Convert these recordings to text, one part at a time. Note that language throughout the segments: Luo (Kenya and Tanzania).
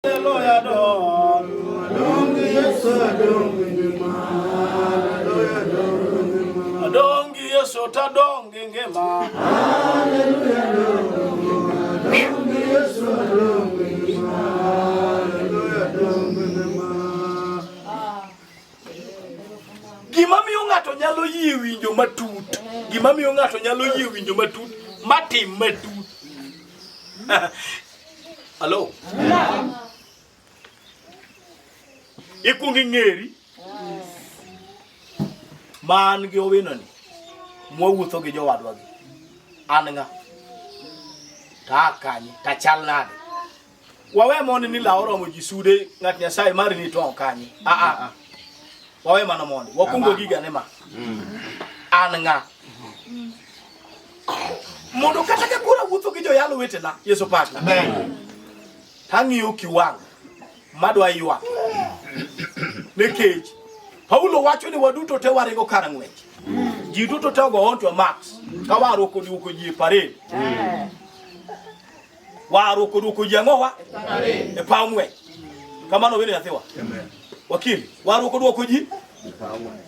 Hallelujah, don. Dongi Yesu adongi ngima. Haleluya dongi ngima. Adongi Yesu tadongi ngima. Haleluya dongi ngima. Dongi Yesu adongi ngima. Haleluya dongi ngima. Gima miyo ng'ato nyalo yie winjo matut. Gima miyo ng'ato nyalo yie winjo matut, matim matut. Hello. Ikwong ing'eri. Ma an gi Owino ni. Mwawuotho gi jowadwa gi. An ng'a? Ta a kanye? Ta chal nade? Wawe mondi ni law oromo ji sude ng'at Nyasaye mari ni twang'o kanye? A a a. Wawe mano mondi. Wakwongo gigane ma. An ng'a? Mondo kata ka koro awuotho gi joyalo wetena, Yesu paki. Tang'iyo kiwango madwa ywak. Nikech Paulo wacho ni waduto te waringo kar ng'wech. Ji duto te ogo onto max. Ka warruok oduoko ji e parade. Warruok oduoko ji ang'owa? E paw ng'wech. Kamano wene nyathiwa. Wakili, warruok oduoko ji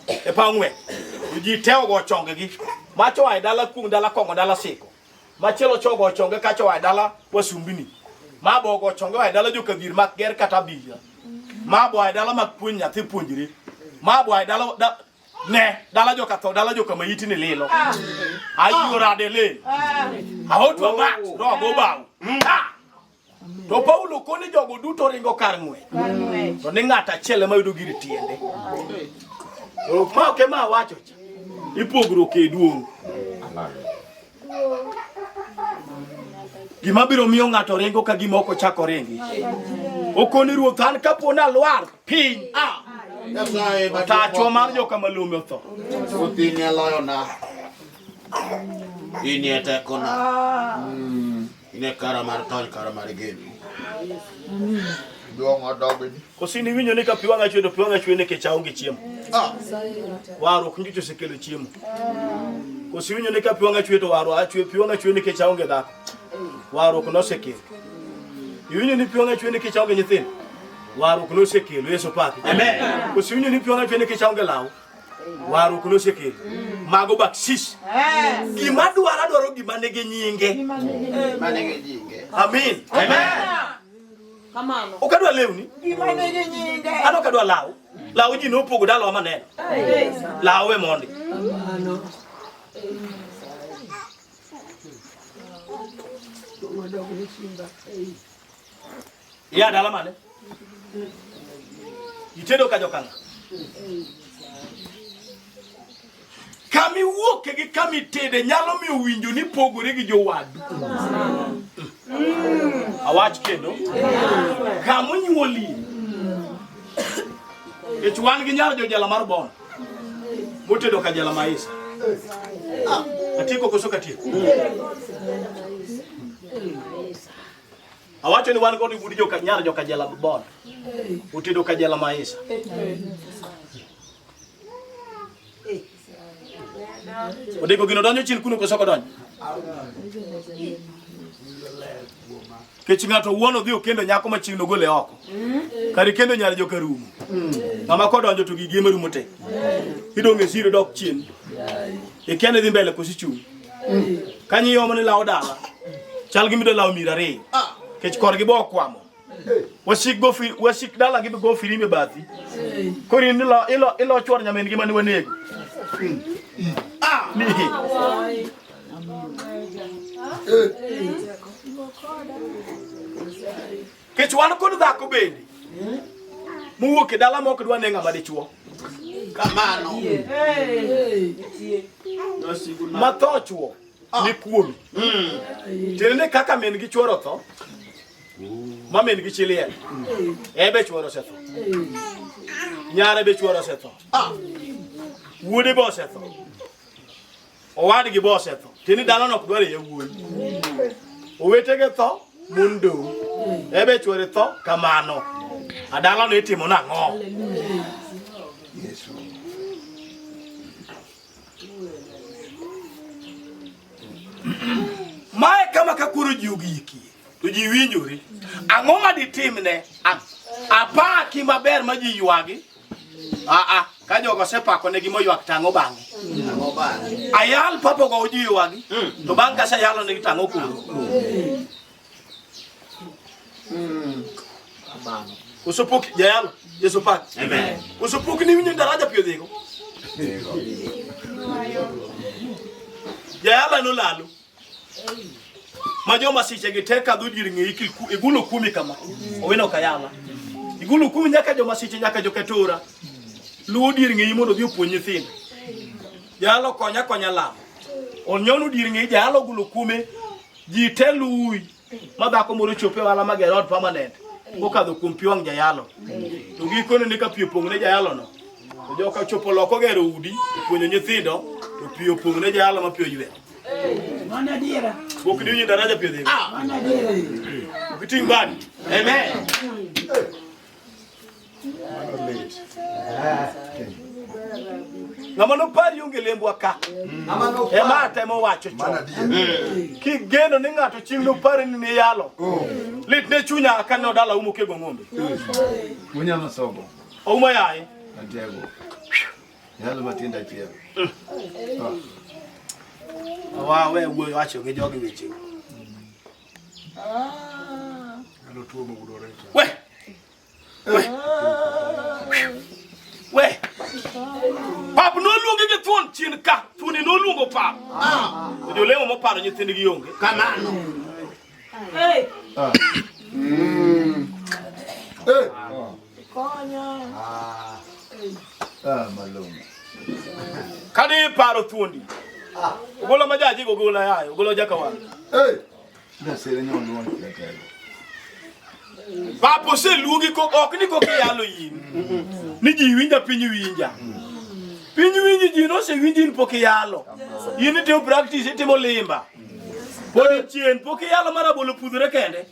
e paw ng'wech. To ji te ogo chongegi. Macho oa e dala kuong' dala kong'o dala siko. Machielo chogo chonge kacho oa e dala wasumbini. Ma bo ogo chonge oa e dala jokadhier mak ger kata abila. Ma bo oa e dala mak puonj nyathi puonjre. Ma bo oa e dala da, ne dala joka tho dala joka mayiti ni lilo. Ayuo rade le. Aotwa mat to go bawo. Ah! To Paulo koni jogo duto ringo kar ng'wech. To ni ng'at achiel ema yudo gir tiende. Ok ma ok ema awacho cha. Ipogruok e duong'. Gima biro miyo ng'ato ringo ka gima ok ochako ringi. Okoni ruoth an kapo ni alwar piny. Ah! Nyasaye Tachwa mar joka Malombe otho. Ruoth in e loyona. In e tekona. In e kara mar tony, kara mar geno. Duong' odogni. Koso in iwinjo ni ka pi wang'a chwe to pi wang'a chwe nikech aonge chiemo. Ah, Warruok nyocha osekelo chiemo. Koso iwinjo ni ka pi wang'a chwe to warruok achwe pi wang'a chwe nikech aonge dhako. Warruok nosekelo. Iwinjo ni pi wang'a chwe nikech aonge nyithindo. Warruok nosekelo. Yesu paki. Amen. Koso iwinjo ni pi wang'a chwe nikech aonge law. Warruok nosekelo. Mago baksis. Gima dwaro adwaro gima nigi nyinge. mane gi jinge. Amin. Amen. Kamano. Ok adwa lewni. Gima nigi nyinge. An ok adwa law. Law ji nopogo dalawa maneno. Law we mondi. Iya dala mane? Itedo ka jokang'a. Kama iwuoke gi kama itede nyalo miyo winjo ni pogore gi jowadu. Awach kendo. Kama onyuolie. Nikech wan gi nyar jojela mar Bondo. Motedo ka jela Maisa. Atieko koso katieko? Awacho ni wan kod wuod joka nyar joka jela Bondo. Otedo ka jela Maisa. Odeko gino donjo chien kuno koso ok odonjo? Kech ng'ato wuon odhi okendo nyako ma chieng' nogole oko. Kar kendo nyar joka rumo. Ng'ama kodonjo to gigi ema rumo te. Idong' e siro dok chien. Ikia ni dhi mbele koso ichung'. Kanyo iomo ni lawo dala. Chal gi midwa lawo miro ariyo. Kech korgi bo okwamo. Wasik go fi, wasik dala gi go firimbe bathi. Koro in ilo ilo ilo chwor nyamin gi mane wanego. Ah, ni. Kech wan kod dhako bende mowuok e dala ma ok dwa ne ng'ama dichuo. Kamano. Ma tho chuo ni kuome. Tiende ni kaka min gi chuoro otho, ma min gi chi liel, en be chuore osetho. Nyare be chuore osetho. Wuode be osetho. Owadgi be osetho. Tiende ni dalano ok dwar yawuoyi. Owetege tho, mon dong'. En be chuore tho, kamano. A dalano itimo nang'o? Yesu. Mae kama ka koro ji ogikie. To ji winjore. Ang'o ma ditimne? Apaki maber ma ji ywagi. Aa, ka jogo osepako negi moywak tang'o bang'e. Ang'o bang'e? Ayal papo go ji ywagi. To bang' kaseyalo negi tang'o koro. Kamano. Koso pok jayalo, Yesu pak. Amen. Koso pok ni winjo daraja piyo dhigo. Jayalo nolalo. Ma joma siche gi tek kadho dier ng'eyi igulo kumi kama. Owino kayala. Igulo kumi nyaka joma siche nyaka joketura. Luwo dier ng'eyi mondo odhi opuonj nyithindo. Jayalo konya konya lamo. Onyono dier ng'eyi jayalo gulo kume ji te luwi. Ma dhako moro chope ohala mager ot permanent. Kokadho kuom pi wang' jayalo. To gikone ne ka pi opong' ne jayalo no. To joka chopo loko gero udi, opuonjo nyithindo, to pi opong' ne jayalo ma pi oywer. Mano adiera. Pok ni winjo daraja pi odhigo. Mano adiera. Ok iting' badi. Amen. Ng'ama nopari onge lembwa ka. Ema atemo wacho chon. Kigeno ni ng'ato chieng' nopari ni niyalo. Lit ne chunya ka ne odala umo kego ng'ombe. Munyama sobo. Ouma yaye. Atego. Yalo matindo achiel. Wa we wuoyo wacho gi jogi weche. We. We. We. Pap noluongi gi thuon chien ka. Thuoni noluongo pap. To jolemo moparo nyithindgi onge. Kamano. Hey. Eh. Konya. Ah, malong'o. Kadi paro thuondi. Ogola ma jaji go ogola yayo, ogola jakawang. Eh. Nasere nyoluong atego. Pap oseluongi ko ok ni koka iyalo in. Ni ji winja piny winja. Piny winji ji nosewinji in pok iyalo. In itimo practice itimo limba. Pod chien pok iyalo mar rabolo pudhore kende.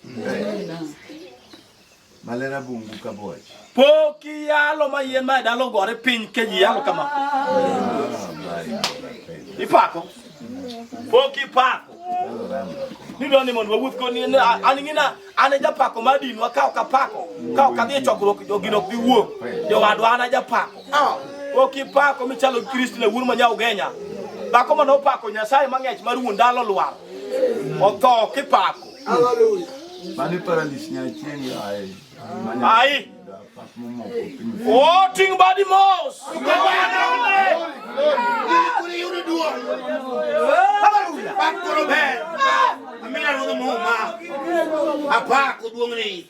Malera bungu ka boch. Pok iyalo ma yien ma e dala ogore piny ke ji yalo kama. Ah, my God. Ipako. Pok ipako. Nidwa ni mondo wawuoth koni ni an ing'ina an e japako mar dinwa ka ok apako ka ok adhi e chokruok gino ok bi wuok jowadwa an a japako pok ipako michalo gi Kristina wuon ma nya Ugenya dhako mane opako Nyasaye mang'ech mar wuon dala olwar otho kipako Mano paralis nyachieng' yaye. Ai. Pak momoko piny. O ting' badi mos Kuri yudo duong'. Pak koro ber. Amina ruodh muma. Apako duong'ni.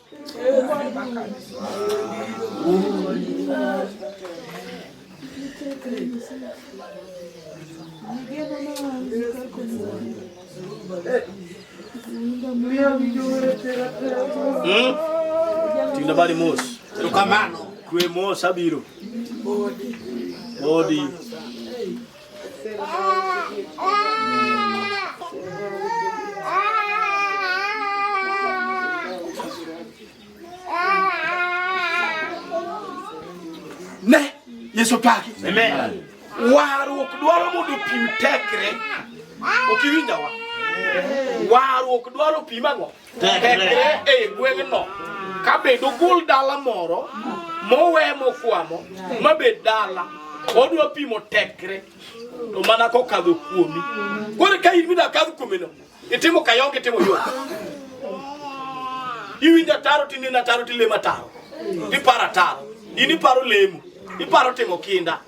Ting' badi mos Erokamano. kwe mos abiro bodi ne Yesu paki Amen. Warruok dwaro mondo opim tekre. Ok iwinja wa? Warruok dwaro pim ang'o? Tekre e gweng'no. Ka bed ogol dala moro mowe mokwamo mabed dala. Odwa pimo tekre to mana kokadho kuomi. Koro ka in mida kadh kuomino, itimo kayonge itimo yot. Iwinjo ataro tineno ataro tilemo ataro. Tiparo ataro. In iparo lemo. Iparo timo kinda.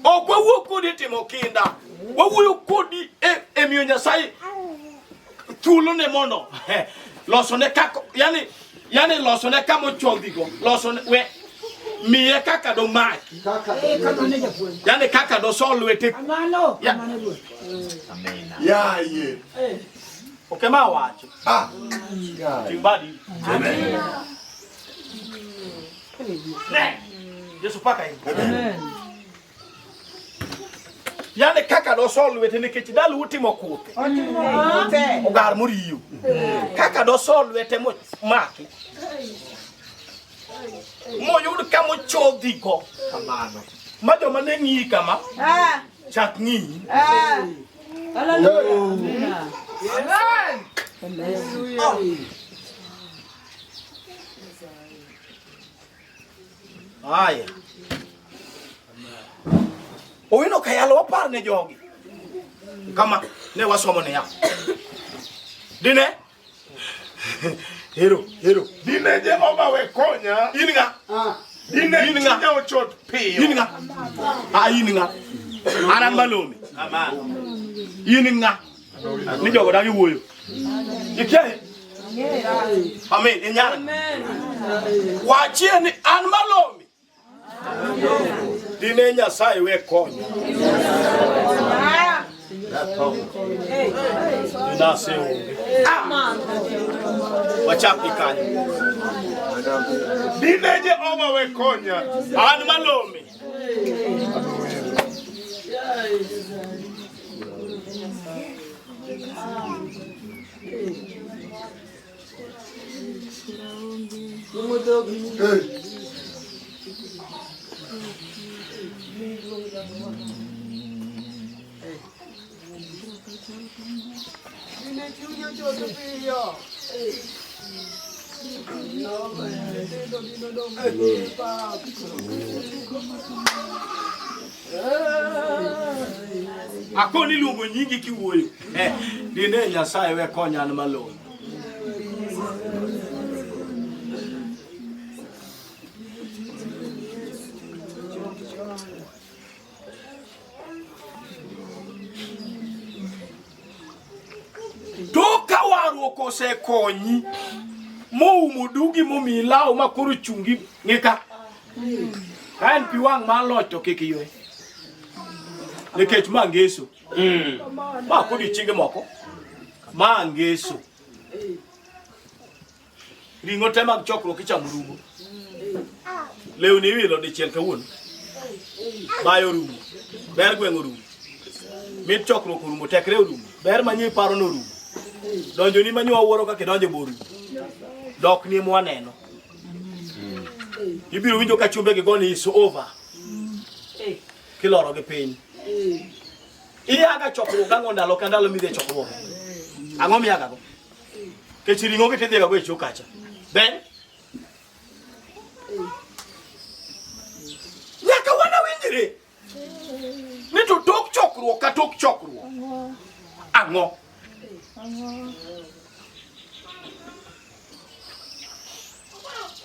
Ok wawuo kodi e timo kinda. Wawuoyo kodi e miyo Nyasaye thuolone mondo losone kaka yani yani losone kama ochodhigo losone we miye kaka domaki yani kaka doso lwete Kamano. Ya. Kamano ruoth. Yaye. ok ema wacho Ah. Yaye. ting' badi ne Yesu paka in yani kaka doso lwete nikech dalu utimo kuthe ogar moriyo kaka doso lwete momaki moyud kama ochodhigo Kamano. ma joma ne ng'iyi kama Ah. chak ng'iyi Ah. Hallelujah. Aya. Owino kayalo wapar ne jogi. Kama ne wasomo niya. Dine? Hero, hero. Dine Jehova we konya. In ng'a? Dine In ng'a? chunya ochot piyo. In ng'a? Ah, in ng'a? An an Malome. In ng'a? Ni jogo dagi wuoyo. Ikia? Amen. Inyalo. Wachie ni an Malome. Dine Nyasaye we konya. Dinase onge. Wachak gi kanyo. Dine Jehova we konya. An Malome. Akoni luongo nyingi kiwuoyo. Eh, dine Nyasaye we konya an Malome. To ka warruok osekonyi moumo dugi momiyi law ma koro chungi ng'ika. Ka en pi wang' mar loch to kik iywe. Nikech ma ngeso. Ma kod odiechienge moko. Ma ngeso. Ring'o te mag chokruok ichamo rumo. Lewni iwilo dichiel kawuono. Bayo orumo. Ber gweng' orumo. Mit chokruok orumo, tekre orumo. Ber manyie paro norumo. Donjoni manyo wawuoro kaka idonjo bo orumo. Dok ni mwaneno. Ibiro winjo ka chumbe gi goni is over. Kiloro gi piny. Iyaga chokruok gang'o ndalo ka ndalo midhi e chokruok. Ang'o miyaga go? Kech ring'o gi tidhiga go e cho kacha. Then nyaka wana winjre ni to tok chokruok ka tok chokruok ang'o?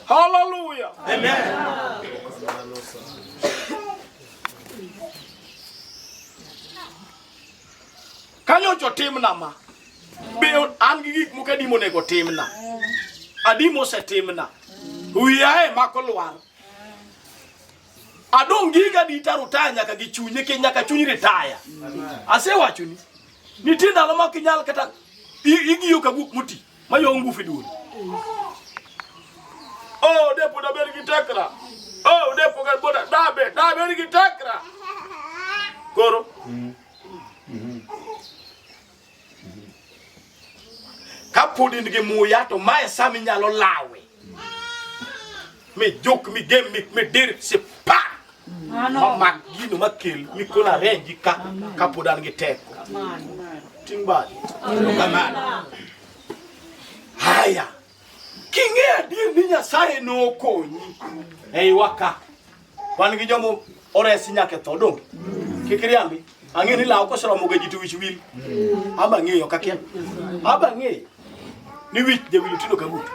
Hallelujah. Amen. Kanyocha otimna ma. Be an gi gik moko adi monego timna? Adi mosetimna? Wiya e mako lwar. Adong' gi higa adi tarutaya nyaka gi chuny nikech nyaka chuny ritaya. Asewachoni. Nitie ndalo ma ok inyal kata ing'iyo ka guok moti mayo ngufu e duol. Oh, de pod abed gi tekra. Oh, de pod abed dabe, dabed gi tekra. Koro. Ka pod in gi muya to mae sa minyalo lawe. Mi juk, mi gem, mi dir, si pa. Mamak gino makel, mikon arenji ka, ka pod an gi teko. Ting' badi. Erokamano. Haya. King'e adier ni Nyasaye nokonyi eiwa ka. Wan gi joma oresi nyaka e tho donge? Kik iriambi. Ang'e ni law koseromo ga ji to wich wil. Aba ang'eyo kakia. Aba ang'eyo ni wich jawil otindo ka gut.